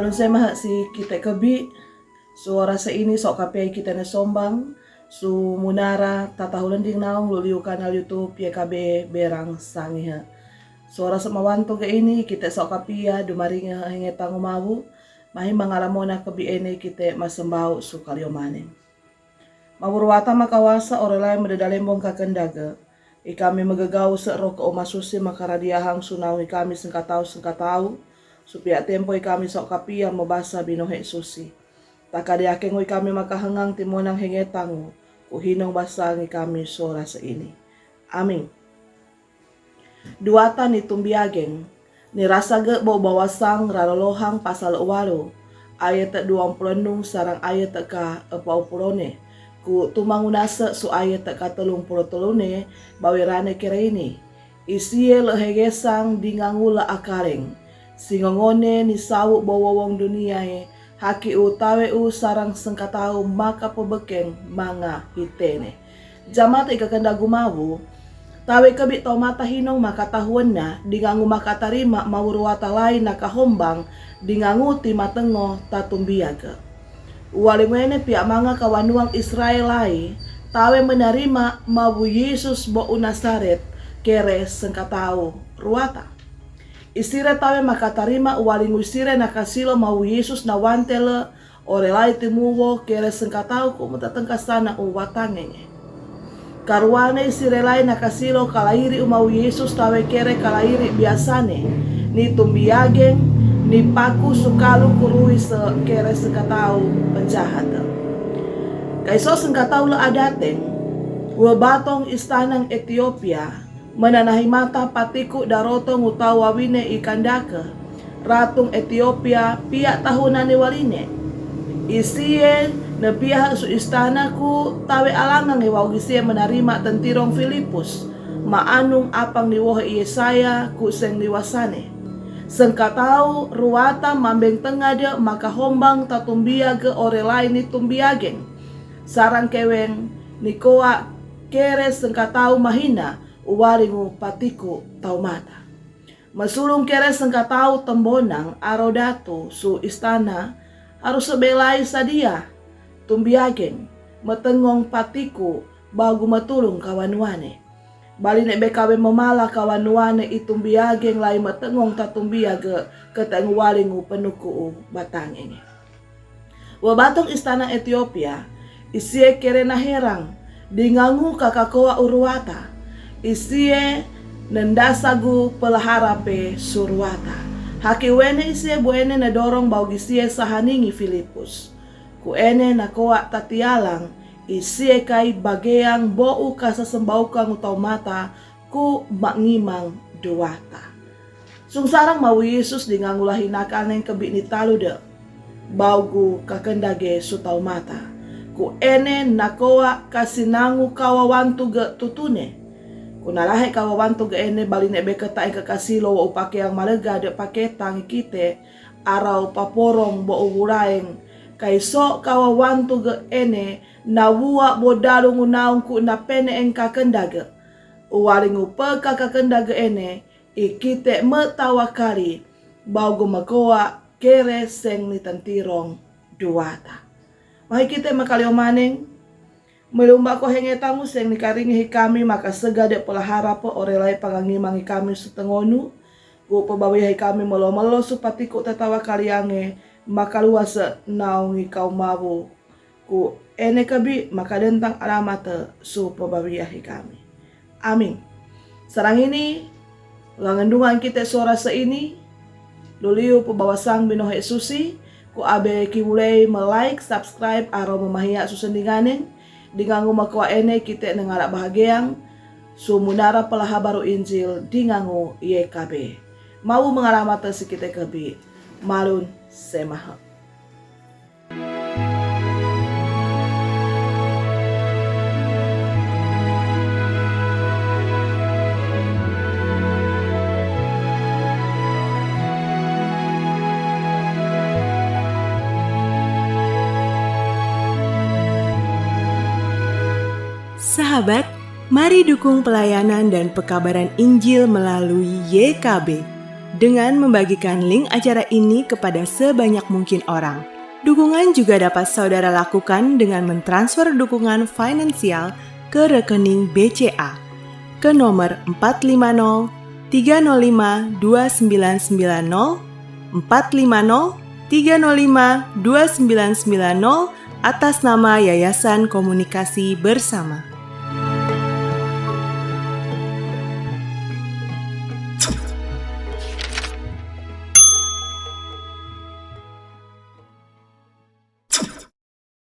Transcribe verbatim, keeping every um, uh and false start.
Malun semahe si kite kebi, su ora se ini so kapei kite ne sombang su munara tatahulending naung luliu kanal YouTube Y K B Berang Sangihe. Su ora se mawantu ke ini kite so kapia dumaringe hengetangu mawu, mahi mangalamona kebi ene kite masembau su kaliomaneng. Mawu Ruata makawasa, ore lae mededalembong kakendage. Ikami megegau se roke uma susi makaradiahang su naung ikami sengkatau-sengkatau, supia tempo ikami so kapia mebasa binohe susi. Takadiakengu ikami makahengang timonang hengetangu, ku hinong basang ikami su ora se ini. Amin. Duata ni Tumbiagen, ni rasage bo bawasang ralolohang pasal walu, ayat duang pulonung sarang ayat ka epau pulone, ku tumangunase su ayat ka telung pulo telune, bawirane kere ini. Isie le hegesang dingangu le akaleng. Singongone ni sau bowowong duniae, haki u tawe u sarang sengkatau makapebekeng manga hitene. Jamate ika kendagu mawu, tawe kebi taumata hinong makatahuenna, dingangu makatarima mawu Ruata lae nakahombang, dingangu timatengo tatumbiage. Uwaling wene pia manga kawanuang Israel lae, tawe menarima mawu Yesus bo u Nasaret, kere sengkatau Ruata. Isire tawe makatarima uwaling wisire nakasilo mawu Yesus nawantele, ore lae timuwo kere sengkatau ku metatengkasana u watangenge. Karuane isire lae nakasilo kalairi u mawu Yesus tawe kere kalairi biasane, ni Tumbiagen, ni paku sukalu kurui se kere sengkatau penjahate. Kaiso sengkatau le adateng, we batong istanang Etiopia, menanahi mata patiku daroto ngutau wawine ikandake, ratung Etiopia pia tahunane waline. Isie nebiahe su istana ku tawe alangange waugisie menarima tentirong Filipus, maanung apang niwohe Yesaya ku seng niwasane. Sengkatau Ruata mambeng tengade makahombang tatumbiage ore lae ni Tumbiagen. Sarang keweng nikoa kere sengkatau mahina uwalingu patiku taumata. Mesulung kere sengkatau tembonang aro datu su istana, harus sebelai sadia, Tumbiagen, metengong patiku, bagu metulung kawanuane. Baline bekawe memala kawanuane i Tumbiagen lae metengong tatumbiage keteng uwalingu penuku u batangenge. Webatong istana Etiopia, isie kere naherang, dingangu kakakoa u Ruata, isie nendasagu pelaharape su Ruata. Haki wene isie buene nedorong baugisie sahaningi Filipus. Ku ene nakoa tatialang, isie kai bageang bou kasasembaukang utaumata, ku mangimang duata. Sungsarang mawu Yesus dingangu lahi nakaneng kebi ni talude, baugu kakendage su taumata. Ku ene nakoa kasinangu kawawantuge tutune. Ku nalahe kawawantuge ene baline beketa engkekasilo wo upakeang malega de paketang kite, arau paporong bo uwulaeng, kaiso kawawantuge ene nawua bo dalungu naung ku napene engkakendage. Uwalingu pekakakendage ene, ikite metawakali, baugu mekoa kere seng ni tentirong duata. Mahi kite makaliomaneng, melumba ko hengetangu seng ni karingi hikami makasegade pelaharape ore lae pangangimang hikami setengonu, ku pebawiahi kami melo-melo su patiku tetawakaliange, makaluase naungi kau mawu. Ku ene kebi makadentang alamate su pebawiahi kami. Amin. Sarang ini, langendungan kite su ora se ini, luliu pebawasang binohe susi, ku abe kiwulei me-like, subscribe, arau memahia su sendinganeng, dingangu mekoa ene kite nengala bahageang, su munara pelaha baru Injil, dingangu Y K B. Mawu mengalamate si kite kebi, malun semahe. Sahabat, mari dukung pelayanan dan pekabaran Injil melalui Y K B. dengan membagikan link acara ini kepada sebanyak mungkin orang. Dukungan juga dapat saudara lakukan dengan mentransfer dukungan finansial ke rekening B C A ke nomor empat lima nol tiga nol lima dua sembilan sembilan nol, empat lima nol tiga nol lima dua sembilan sembilan nol, atas nama Yayasan Komunikasi Bersama.